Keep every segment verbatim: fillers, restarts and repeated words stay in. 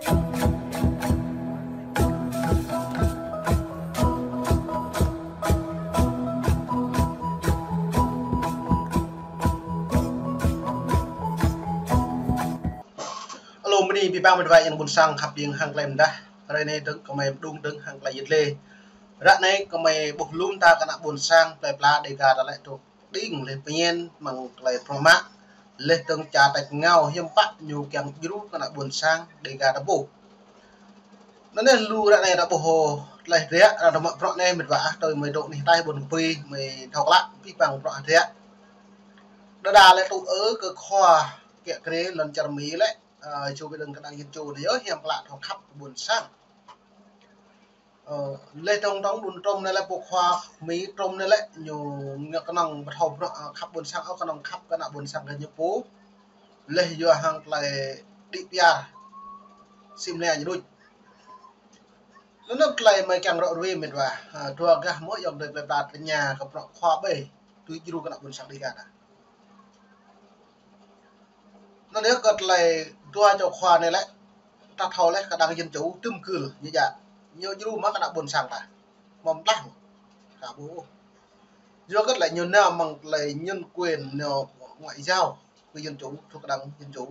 Alo, mơni ƀing ƀing mơdua yang ƀôn sang khăp ƀing hăng tơlơi mơdah. Hrơi anai dơ̆ng kơmơi mơđung dơ̆ng hăng tơlơi yet lê. Ră anai kơmơi ƀuh lŏm ta kơ ană ƀôn sang plơi pla Dega ta lĕ truh đing leh pơñen mơ̆ng tơlơi prong mă. Leh dơ̆ng čar tač ngao hiư̆m pă ñu kiăng djru kơ ană ƀôn sang Dega ta pô. Anŭn yơh lu ră anai ta ƀuh tơlơi hơdră, ră anai mă bruă anai mĕt wa ah, tui mơi dŏ anih ataih ƀôn kơpui, mơi thâo klă, ƀing ƀing bruă hơdră. Đơđa lĕ tŭ ư kơ khua kiă kriê lŏn čar Mi lĕ, ơ, čô ƀing đing kơđang Yuăn čô anai yơh hiư̆m klă thâo khăp ƀôn sang. Ơ, leh tong tong đun trôm anai lĕ pô khua Mi trôm anai lĕ ñu ngă kơnơ̆ng ƀu thâo bruă, ơ, khăp ƀôn sang, ơ, kơnơ̆ng khăp kơ ană ƀôn sang kơ ñu pô. Leh yua hăng tơlơi đĭ piar sim lĕ ñu đôč. Anŭn tơlơi mơi kiăng ră ruai mĕt wa, ơ, dua gah mơ̆ yŏng dơi plơi pla tơña kơ bruă khua ƀai tui djru kơ ană ƀôn sang Dega ta. Anŭn yơh kơ tơlơi dua čô khua anai lĕ, ta thâo leh kơđang Yuăn čô tơm kơl ñu djă. Ñu djru mă kơ ană ƀôn sang ta. Mơ̆ mơtlah mơ̆. Ka ƀuh. Yua kơ tơlơi ñu nao mơ̆ng tơlơi nhân quyền, nao ngoại giao kơ Yuăn čô, truh kơđang Yuăn čô.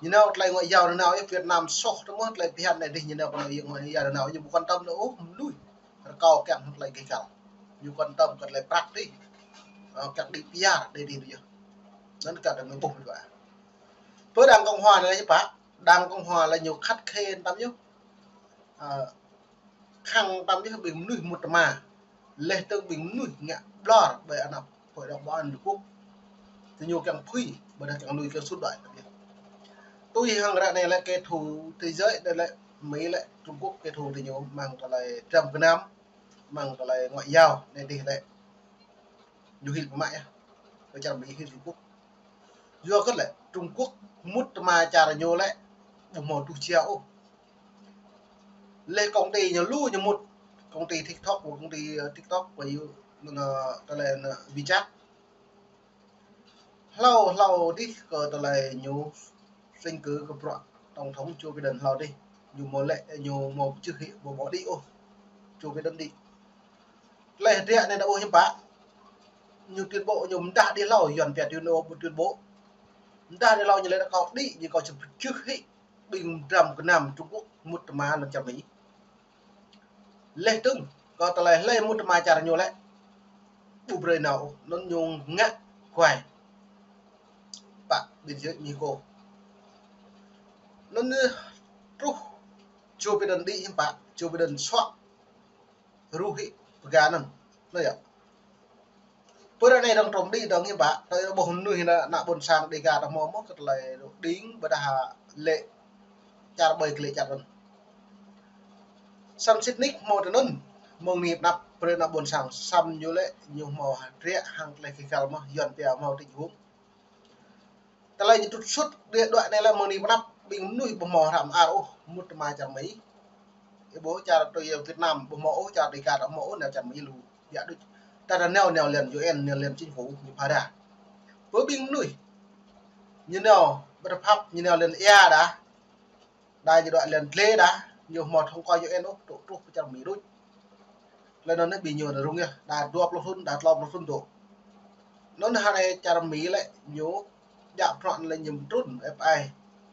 Ñu nao tơlơi ngoại giao ñu nao yơh Việt Nam soh tơmơ̆ tơlơi phiăn anai dih ñu nao kơ anai yơh ngoại giao ñu nao ñu ƀu quan tâm anŭn ôh mơnuih. Rơkâo kiăng hăng tơlơi gêh găl. Ñu quan tâm kơ tơlơi prăk dih. Ơ, kiăng đĭ piar dih dih yơh. Anŭn kơ tơlơi mơi ƀuh mĕt wa. Pơ Đảng Cộng Hòa anai lĕ hiư̆m pă, Đảng Cộng Hòa lĕ ñu khắt khe tăm yơh. Ơ, khăng tăm yơh ƀing mơnuih mŭt tơma. Leh dơ̆ng ƀing mơnuih ngă ƀlŏr ƀơi anăp Hội đồng Bảo an Liên Hợp Quốc. Tui ñu kiăng phui, ƀôdah kiăng lui kiăng sut đuaĭ tăm yơh. Tui hăng ră anai lĕ kẻ thù thế giới anai lĕ Mi lĕ Trung Quốc kẻ thù tui ñu mơ̆ng tơlơi dram gơnam, mơ̆ng tơlơi ngoại giao anai dih lĕ. Ñu hil pơmă yơh. Kơ čar Mi hil Trung Quốc. Yua kơ lĕ Trung Quốc mŭt tơma čar ñu lĕ ƀu hmâo tuh jia ôh. Leh công ty ñu lu ñu mŭt, công ty TikTok, công ty, ơ, TikTok, và you, ơ, tơlơi, ơ, WeChat. Hlâo, hlâo dih kơ tơlơi ñu tranh cử kơ bruă tổng thống Joe Biden hlâo dih. Ñu hmâo lĕ, ñu hmâo pơčeh hĭ, ƀu hmâo đĭ ôh. Joe Biden đĭ. Tơlơi hơdră anai ta ƀuh hiư̆m pă. Ñu tuyên bố ñu mơdah đĭ hlâo, Yuăn pia tuyên bố, tuyên bố. Mơdah đĭ hlâo ñu lĕ kâo đĭ, ñu kâo či pơčeh hĭ ƀing dram gơnam Trung Quốc mŭt tơma lŏn čar Mi. Leh dơ̆ng, kơ tơlơi hlơi mŭt tơma čar ñu lĕ ƀu brơi nao, anŭn ñu ngă kuai pơ biên giới Mexico. Anŭn truh Joe Biden đĭ hiư̆m pă, Joe Biden suă ruh hĭ pơga anŭn. Anŭn yơh. Pơ ră anai dơ̆ng trôm đĭ dơ̆ng hiư̆m pă, tơlơi ƀuh mơnuih ană, ană ƀôn sang Dega ta hmâo mơ̆ kơ tơlơi đing ƀôdah lĕ čar ƀai kơ lĕ čar anŭn. Samơ̆ sĭt nik hmâo tui anŭn, mơ̆ng anai pơ anăp brơi ană ƀôn sang, samơ̆ ñu lĕ ñu hmâo hơdră hăng tơlơi gêh găl mơ̆, Yuăn pia hmâo tĭng huống. Tơlơi ñu trục xuất đuaĭ đuaĭ anai lĕ mơ̆ng anai pơ anăp ƀing mơnuih ƀu hmâo hră mơar ôh, mŭt tơma čar Mi. Ih ƀuh čar tui Việt Nam ƀu hmâo ôh, čar Dega ƀu hmâo ôh, nao čar Mi lu. Yua đôč. Ta ta nao, nao lŏn U N, nao lŏn chính phủ, ñu phara. Pơ ƀing mơnuih ñu nao bất hợp pháp, ñu nao lŏn ia đa. Đa ñu đuaĭ lŏn dlê đa, ñu hmâo thông qua U N ôh, truh, truh pơ čar Mi đôč. Lĕ anŭn ƀing ñu rŭng yơh, đa dua pluh thŭn, đa tlâo pluh thŭn dŏ. Anŭn hơnai čar Mi lĕ ñu djă bruă lĕ ñu trŭn F I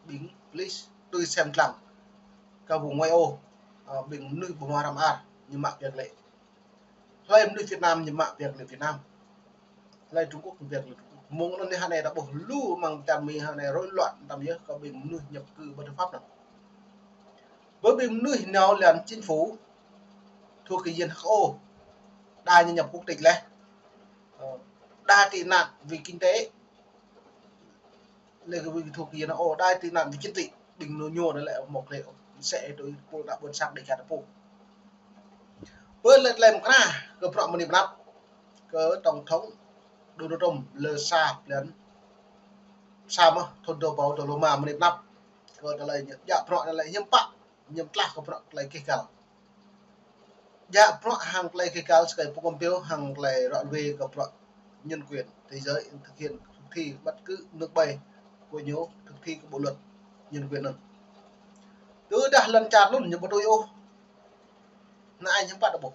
B, ƀing police tui sem tlang. Kơ vùng ngoại ô, ơ, ƀing mơnuih ƀu hmâo hră mơar, ñu mă pia kơ lĕ. Hlơi mơnuih Việt Nam ñu mă pia kơ lĕ Việt Nam. Hlơi Trung Quốc ñu pia kơ lĕ Trung Quốc. Mơ̆ng anŭn anai hơnai ta ƀuh lu mơ̆ng čar Mi hơnai rối loạn tăm yơh kơ ƀing mơnuih nhập cư bất hợp pháp anŭn. Pơ ƀing mơnuih nao lŏn chính phủ thuộc cái diện H O, đa ñu nhập quốc tịch lĕ. Ơ, đa tị nạn vì kinh tế. Lĕ kơ ƀing thuộc cái diện H O, đa tị nạn vì chính trị. Ƀing ñu ñu anŭn lĕ mơ̆ lĕ mơsĕ tui pô ta ƀôn sang Dega ta pô. Pơ lĕ tơlơi mơkra kơ bruă mơ̆ng anai pơ anăp kơ tổng thống Donald Trump lơ sa blan, sa mơ̆ thŭn dua rơbâo dua pluh rơma mơ̆ng anai pơ anăp. Kơ tơlơi ñu djă bruă anŭn lĕ hiư̆m pă, ñu mơtlaih kơ bruă tơlơi gêh găl. Djă bruă hăng tơlơi gêh găl sơkai pơkŏm pioh hăng tơlơi ră ruai kơ bruă nhân quyền thế giới thực hiện thực thi bất cứ nước ƀai của ñu thực thi kơ bộ luật nhân quyền anŭn. Tơdah lŏn čar anŭn ñu ƀu tui ôh. Anai ñu pă tơƀuh.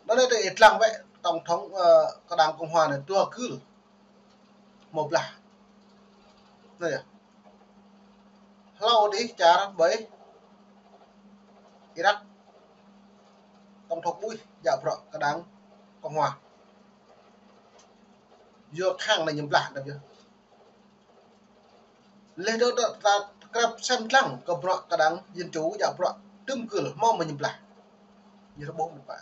Anŭn anai tơ ih lăng wơ̆t tổng thống, ơ, kơ đảng Cộng hòa anai dua gưl. Hmâo blah. Anai yơh. Hlâo adih čar ƀơi Iraq. Tổng thống Bush djă bruă kơ đảng Cộng hòa. Yua khăng anai ñu blah anŭn yơh. Laih dơ̆ng ta, ta krăp sem lăng kơ bruă kơ đảng Dân chủ djă bruă tơm gưl hmâo mơ̆ ñu blah. Ñu rơbôh mơ̆n pă.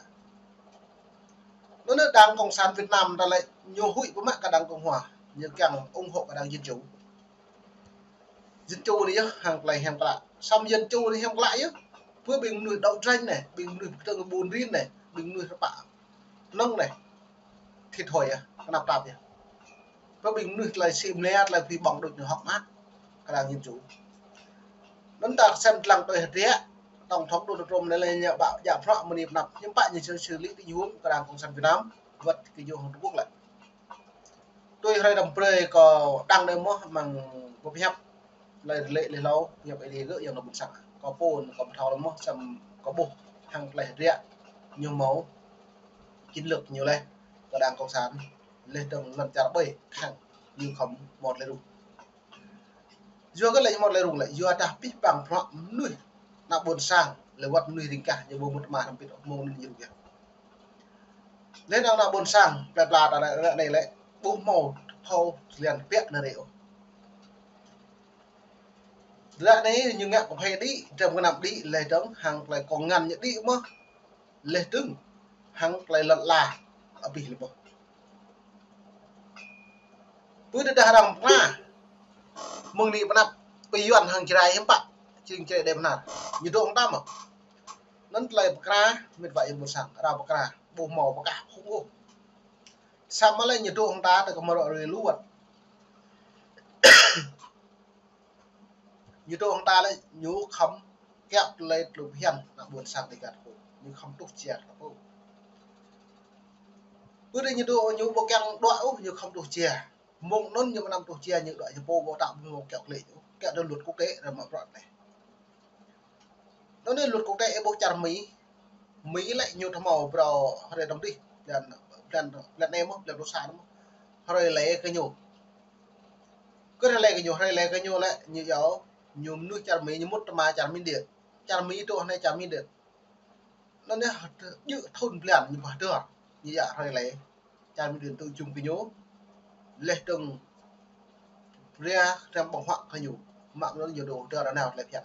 Anŭn anai đảng Cộng sản Việt Nam ta lĕ ñu huĭ pơmă kơ đảng Cộng hòa. Ñu kiăng ủng hộ kơ đảng Dân chủ. Dân chủ anai yơh hăng tơlơi hiam klă. Samơ̆ Dân chủ anai hiam klă yơh. Pơ ƀing mơnuih đấu tranh anai, ƀing mơnuih pơtơ̆ng ƀun rin anai, ƀing mơnuih rơpă nơ̆ng anai. Thịt hơi yơh, kơnăp tap yơh. Pơ ƀing mơnuih tơlơi sĭ mlĕ, tơlơi phi ƀơ̆ng đôč ñu hŏk mă kơ đảng Dân chủ. Anŭn ta sem lăng tui hơdră, tổng thống Donald Trump anai lĕ ñu ƀă djă bruă mơ̆ng anai pơ anăp, hiư̆m pă ñu xử, xử lý tình huống kơ đảng Cộng sản Việt Nam, wơ̆t kơ ñu hăng Trung Quốc lĕ. Tui hrơi đăm brơi kâo đăng anai mơ̆n mơ̆ng pơhiăp tơlơi rơlĕ laih hlâo, pơhiăp Ơi Adai gơ̆ yơ̆ng ană ƀôn sang. Kâo pô, kâo pơthâo anai mơ̆n, samơ̆ kâo ƀuh hăng tơlơi hơdră ñu hmâo chiến lược ñu laih kơ đảng Cộng sản, laih dơ̆ng lŏn čar ƀơi khăng ñu khŏm hmâo tơlơi rŭng. Yua kơ lĕ hmâo tơlơi rŭng lĕ, yua dah pih păng bruă mơnuih ană ƀôn sang, lĕ wơ̆t mơnuih ring kah, ñu ƀu mŭt mă hrŏm pit ôh, mơ̆ng anŭn ñu rŭng yơh. Laih dơ̆ng ană ƀôn sang, plơi pla ta lĕ, lĕ anai lĕ, ƀu hmâo thâo lian pĕk anai rĕ ôh. Lĕ anai ñu ngă kơphê đĭ, dram gơnam đĭ, laih dơ̆ng hăng tơlơi kông ngăn ñu đĭ mơ̆n. Laih dơ̆ng hăng tơlơi lŏn ala abih lĕ mơ̆n. Pơ tơdah arăng pơkra mơ̆ng anai pơ anăp, pơ Yuan hăng Jrai hiư̆m pă, jing Jrai đe bơnar. Ñu dŏ hăng ta mơ̆n. Anŭn tơlơi pơkra, mĕt wa yơ̆ng ƀôn sang, arăng pơkra, ƀu hmâo pơkah phung ôh. Samơ̆ lĕ ñu dŏ hăng ta, tơ kơ mơrŏ rơi lu wơ̆t. Ñu dŏ hăng ta lĕ, ñu khŏm kiăo tơlơi tơlŭ phiăn ană ƀôn sang Dêga ta pô. Ñu khŏm tuh jia ta pô. Pơ anai ñu dŏ, ñu ƀu kiăng đuaĭ ôh, ñu khŏm tuh jia. Mơ̆ng anŭn ñu mơnam tuh jia, ñu đuaĭ ñu pô ƀu ta ƀu kiăo klĕ ñu. Kiăo tơ luật quốc tế arăng mă bruă anai. Anŭn anai luật quốc tế ih ƀuh čar Mi. Mi lĕ ñu thâo hmâo phrâo hrơi tơm tih, blan, blan, blan anai mơ̆n, blan pluh sa anai mơ̆n. Hrơi lễ kơ ñu. Kơ hrơi lễ kơ ñu, hrơi lễ kơ ñu lĕ, ñu yua, ñu mơnuih čar Mi, ñu mŭt tơma čar Miên Điện. Čar Mi dŏ anai čar Miên Điện. Anŭn anai, djơ̆ thŭn blan ñu ƀu hơdơr. Ñu yua hrơi lễ. Čar Miên Điện tŭ jum kơ ñu. Laih dơ̆ng ria rem ƀơ̆ng huă kơ ñu. Mă anŭn ñu dŏ hơdơr anai tơlơi phiăn.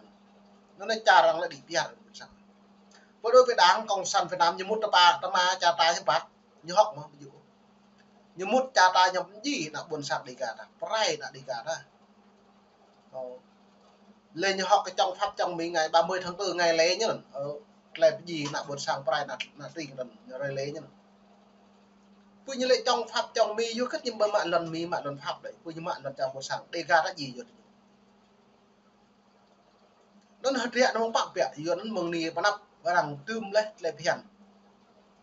Anŭn anai čar arăng lĕ đĭ biă ƀôn sang. Pơ đôi pơ đảng Cộng sản Việt Nam ñu mŭt tơpă, tơma čar ta hiư̆m pă. Ñu hŏk mơ̆ ƀu djơ̆. Ñu mŭt čar ta ñu pơjing ană ƀôn sang Dêga ta. Pơrai ană Dêga ta. Ơ. Lĕ ñu hŏk kơ chống Pháp chống Mỹ ngày ba mươi tháng tư ngày lễ ñu anŭn. Ơ, tơlơi pơjing ană ƀôn sang pơrai ană, ană tring anŭn, ñu rai lễ ñu anŭn. Pơ ñu lĕ chống Pháp chống Mỹ, yua kơ ñu ƀu mă lŏn Mi, mă lŏn Pháp đơi. Pơ ñu mă lŏn čar ƀôn sang, Dêga ta jing yua. Anŭn hơdră anŭn mơ̆ng pă biă, yua anŭn mơ̆ng anai pơ anăp arăng tơm laih tơlơi phiăn.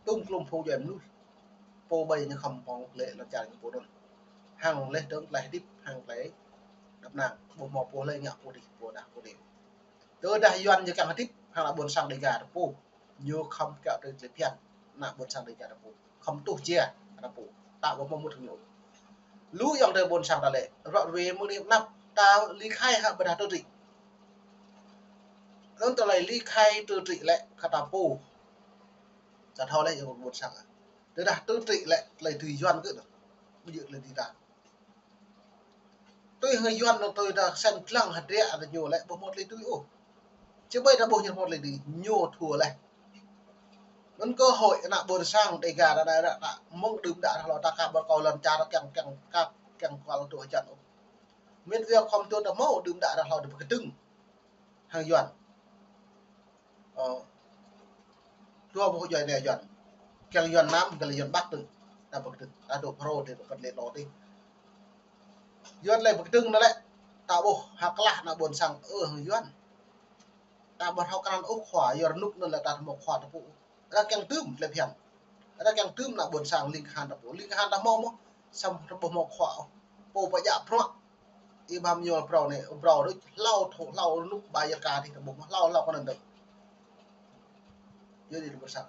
Tơm klum phung djuai mơnuih. Pô ƀai ñu khŏm pơ̆ng lĕ lŏn čar ñu pô anŭn. Hăng laih dơ̆ng tơlơi hơdip, hăng tơlơi đăp năng. Ƀu hmâo pô lĕ ngă pô dih, pô dah, pô dih. Tơdah Yuan ñu kiăng hơdip, hăng ană ƀôn sang Dêga ta pô. Ñu khŏm kiăo tơ tơlơi phiăn, ană ƀôn sang Dêga ta pô. Khŏm tuh jia, ta pô. Ta ƀu hmâo mŭt hăng ñu. Lu ayŏng adơi ƀôn sang ta lĕ, ră ruai mơ̆ng anai pơ anăp, ta ly khai hă ƀôdah tơtrĭ. Anŭn tơlơi ly khai tơtrĭ lĕ, kơ ta pô. Ta thâo lĕ ayŏng ƀôn sang. Tơdah tơtrĭ lĕ, tơlơi tui Yuan kơ anŭn. Ƀu djơ̆ tơlơi tui ta. Tui hăng Yuan anŭn tui ta sem lăng hơdră ta ñu lĕ ƀu hmâo tơlơi tui ôh. Či ƀai ta ƀuh ñu hmâo tơlơi tui, ñu thua laih. Anŭn cơ hội ană ƀôn sang Dêga ta, ta, ta, ta, mơ̆ng đưm đă ră hlâo ta ka ƀu kâo lŏn čar ta kiăng, kiăng, ka, kiăng kual tŭ hơjăn ôh. Mĕt wa khŏm tŭ ta hmâo đưm đă ră hlâo ta pơkơdơ̆ng hăng Yuan. Ơ. Dua boh djuai anai Yuan. Kiăng Yuan Nam, kiăng Yuan Bắc tơ. Ta ƀu kơdơ̆ng. Ta dŏ phrâo tơ, ta pơt lĕ lŏ tơ. Yuan lĕ ƀu kơdơ̆ng anŭn lĕ. Ta ƀuh hơklah ană ƀôn sang ơ hăng Yuan. Ta ƀu thâo krăn ôh khua, Yuan rơnŭk anŭn lĕ ta hmâo khua ta pô. Arăng kiăng tơm tơlơi phiăn. Arăng kiăng tơm ană ƀôn sang ling kahan ta pô. Ling kahan ta hmâo mơ̆n. Samơ̆ ta ƀu hmâo khua ôh. Pô pơjă bruă. Ih băm ñu phrâo anai, phrâo đôč, hlâo thâo, hlâo rơnŭk ba yaka dih tơƀŭng, hlâo, hlâo kơ anŭn dơ̆ng. Yua anai ƀôn sang.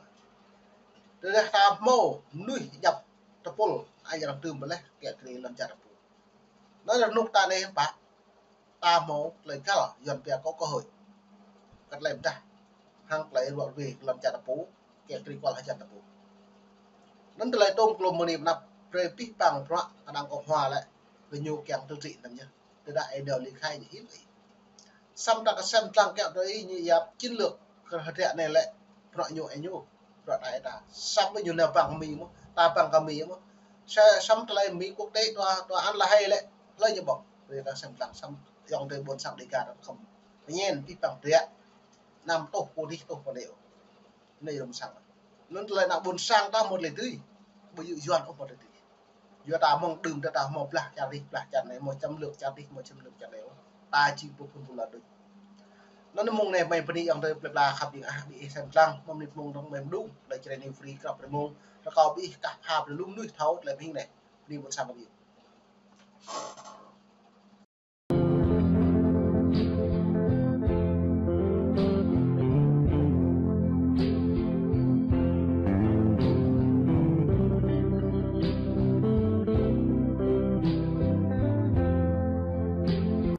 Tơdah ta hmâo mơnuih djăp tơpul, ai yang tơm ƀleh, kiăng kơ lŏn čar ta pô. Anŭn rơnŭk ta anai hiư̆m pă, ta hmâo tơlơi găl, Yuan pia có cơ hội. Kơ tơlơi pơdah, hăng tơlơi ruă ruê kơ lŏn čar ta pô, kiăng kơ kual hơjăn ta pô. Anŭn tơlơi tơm klôm mơni pơnăp, brơi pih pang bruă, kơnang kơ hua lĕ, kơ ñu kiăng tơtri anăm ñu. Tơdah ai dŏ ly khai ñu hiư̆m ih. Samơ̆ ta kơsem tlang kiăng tui ih ñu yap chiến lược kơ hơdră anai lĕ, bruă ñu ai ñu, bruă ta ai ta. Samơ̆ ñu nao pang kơ Mi mơ̆n, ta pang kơ Mi mơ̆n. Sa-, samơ̆ tơlơi Mi quốc tế tòa, tòa án La Hay lĕ, hlơi ñu ƀơ̆ng. Brơi ta kơsem tlang, samơ̆ ayŏng adơi ƀôn sang Dega ta khŏm pơñen pih pang bruă. Anăm tuh pô dih, tuh pô neo. Anai ƀôn sang. Anŭn tơlơi ană ƀôn sang ta hmâo tơlơi dưi. Ƀu djơ̆ Yuan ôh hmâo tơlơi dưi. Yua ta mơ̆ng đưm ta, ta hmâo blah čar dih, blah čar anai, hmâo chiến lược čar dih, hmâo chiến lược čar anai. Ta či ƀuh phun pula đôč. Anŭn mơ̆ng anai mơi bơni ayŏng adơi plơi pla khăp ƀing ah, ƀing ih sem tlang, mơ̆ng anai mơ̆ng dong mơi mơdung, tơlơi Jrai News Free krăp rơmông, rơkâo ƀing ih kah pha pơlŭm mơnuih thâo tơlơi mơhing anai. Bơni ƀôn sang kơ ƀing.